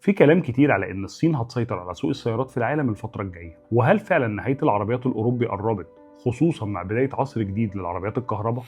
في كلام كتير على ان الصين هتسيطر على سوق السيارات في العالم الفترة الجاية، وهل فعلا نهاية العربيات الأوروبي قربت، خصوصا مع بداية عصر جديد للعربيات الكهرباء؟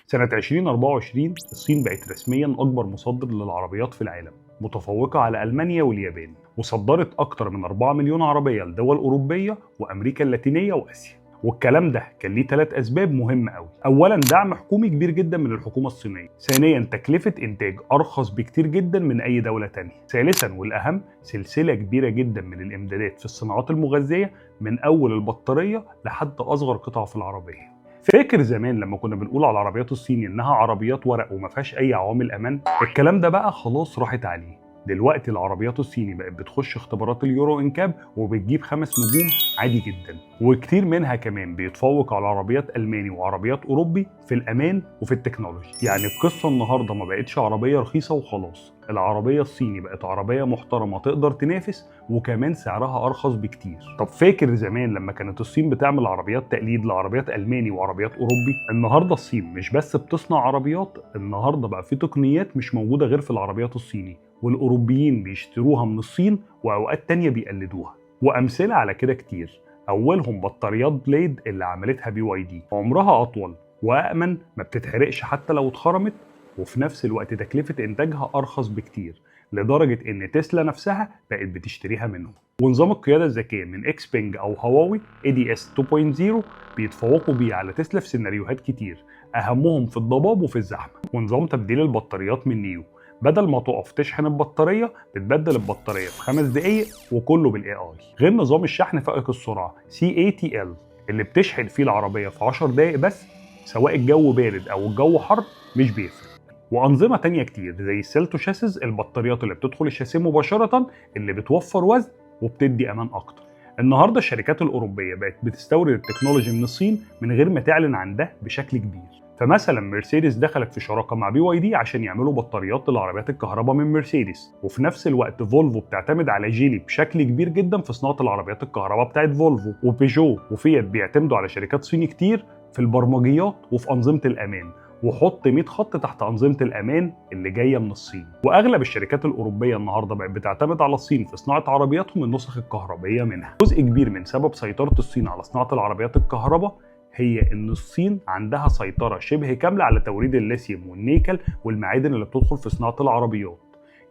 سنة 2024 الصين بقت رسميا أكبر مصدر للعربيات في العالم، متفوقة على ألمانيا واليابان، وصدرت أكتر من 4 مليون عربية لدول أوروبية وأمريكا اللاتينية وآسيا. والكلام ده كان ليه 3 أسباب مهمة قوي. أولا، دعم حكومي كبير جدا من الحكومة الصينية. ثانيا، تكلفة إنتاج أرخص بكتير جدا من أي دولة تانية. ثالثا والأهم، سلسلة كبيرة جدا من الإمدادات في الصناعات المغذية، من أول البطارية لحد أصغر قطعة في العربية. فاكر زمان لما كنا بنقول على العربيات الصيني انها عربيات ورق وما فيهاش اي عوامل امان؟ الكلام ده بقى خلاص راحت عليه. دلوقتي العربيات الصيني بقت بتخش اختبارات ال Euro NCAP وبتجيب 5 نجوم عادي جدا، وكتير منها كمان بيتفوق على عربيات الماني وعربيات اوروبي في الامان وفي ال technology. يعني القصة النهارده ما بقتش عربية رخيصة وخلاص، العربية الصيني بقت عربية محترمه تقدر تنافس، وكمان سعرها ارخص بكتير. طب فاكر زمان لما كانت الصين بتعمل عربيات تقليد لعربيات الماني وعربيات اوروبي؟ النهارده الصين مش بس بتصنع عربيات، النهارده بقى في تقنيات مش موجودة غير في العربيات الصيني، والاوروبيين بيشتروها من الصين واوقات تانية بيقلدوها. وامثلة على كده كتير، اولهم بطاريات Blade اللي عملتها BYD، عمرها اطول وامن، ما بتتحرقش حتى لو اتخرمت، وفي نفس الوقت تكلفة انتاجها ارخص بكتير، لدرجة ان تسلا نفسها بقت بتشتريها منهم. ونظام القيادة الذكية من XPeng او هواوي ADS 2.0 بيتفوقوا بيه على تسلا في سيناريوهات كتير، اهمهم في الضباب وفي الزحمه. ونظام تبديل البطاريات من نيو، بدل ما تقف تشحن البطاريه، بتبدل البطارية في 5 دقائق، وكله بال AI. غير نظام الشحن فائق السرعة CATL اللي بتشحن فيه العربية في 10 دقائق بس، سواء الجو بارد او الجو حر مش بيفرق. وانظمة تانية كتير زي ال cell to chassis، البطاريات اللي بتدخل الشاسيه مباشره، اللي بتوفر وزن وبتدي امان اكتر. النهارده الشركات الاوروبية بقت بتستورد ال technology من الصين من غير ما تعلن عن ده بشكل كبير. فمثلا مرسيدس دخلت في شراكة مع BYD عشان يعملوا بطاريات للعربيات الكهرباء من مرسيدس، وفي نفس الوقت فولفو بتعتمد على جيلي بشكل كبير جدا في صناعة العربيات الكهرباء بتاعت فولفو. وبيجو وفيات بيعتمدوا على شركات صيني كتير في البرمجيات وفي انظمة الامان، وحط 100 خط تحت انظمة الامان اللي جاية من الصين. واغلب الشركات الاوروبية النهارده بقت بتعتمد على الصين في صناعة عربياتهم، النسخ الكهربائية منها. جزء كبير من سبب سيطرة الصين على صناعة العربيات الكهرباء هي ان الصين عندها سيطرة شبه كاملة على توريد الليثيوم والنيكل والمعادن اللي بتدخل في صناعة العربيات.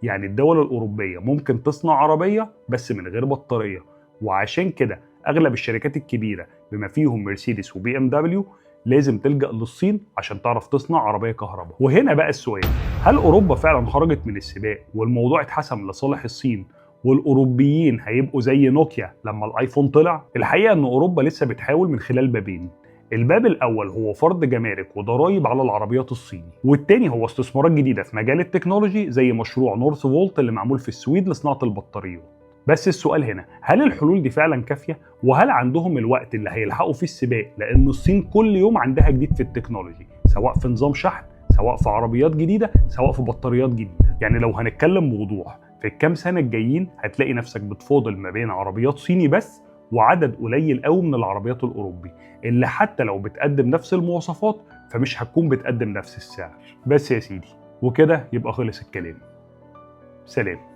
يعني الدول الاوروبية ممكن تصنع عربية بس من غير بطاريه، وعشان كده اغلب الشركات الكبيرة بما فيهم مرسيدس و BMW لازم تلجأ للصين عشان تعرف تصنع عربية كهرباء. وهنا بقى السؤال: هل أوروبا فعلا خرجت من السباق والموضوع اتحسم لصالح الصين، والأوروبيين هيبقوا زي نوكيا لما الآيفون طلع؟ الحقيقة أن أوروبا لسه بتحاول من خلال بابين. الباب الأول هو فرض جمارك وضرائب على العربيات الصيني، والتاني هو استثمارات جديدة في مجال ال technology زي مشروع نورث فولت اللي معمول في السويد لصناعة البطاريات. بس السؤال هنا: هل الحلول دي فعلا كافيه؟ وهل عندهم الوقت اللي هيلحقوا فيه السباق؟ لان الصين كل يوم عندها جديد في ال technology، سواء في نظام شحن، سواء في عربيات جديده، سواء في بطاريات جديده. يعني لو هنتكلم بوضوح، في الكام سنة الجايين هتلاقي نفسك بتفاضل ما بين عربيات صيني بس وعدد قليل قوي من العربيات الاوروبي، اللي حتى لو بتقدم نفس المواصفات فمش هتكون بتقدم نفس السعر. بس يا سيدي، وكده يبقى خلص الكلام. سلام.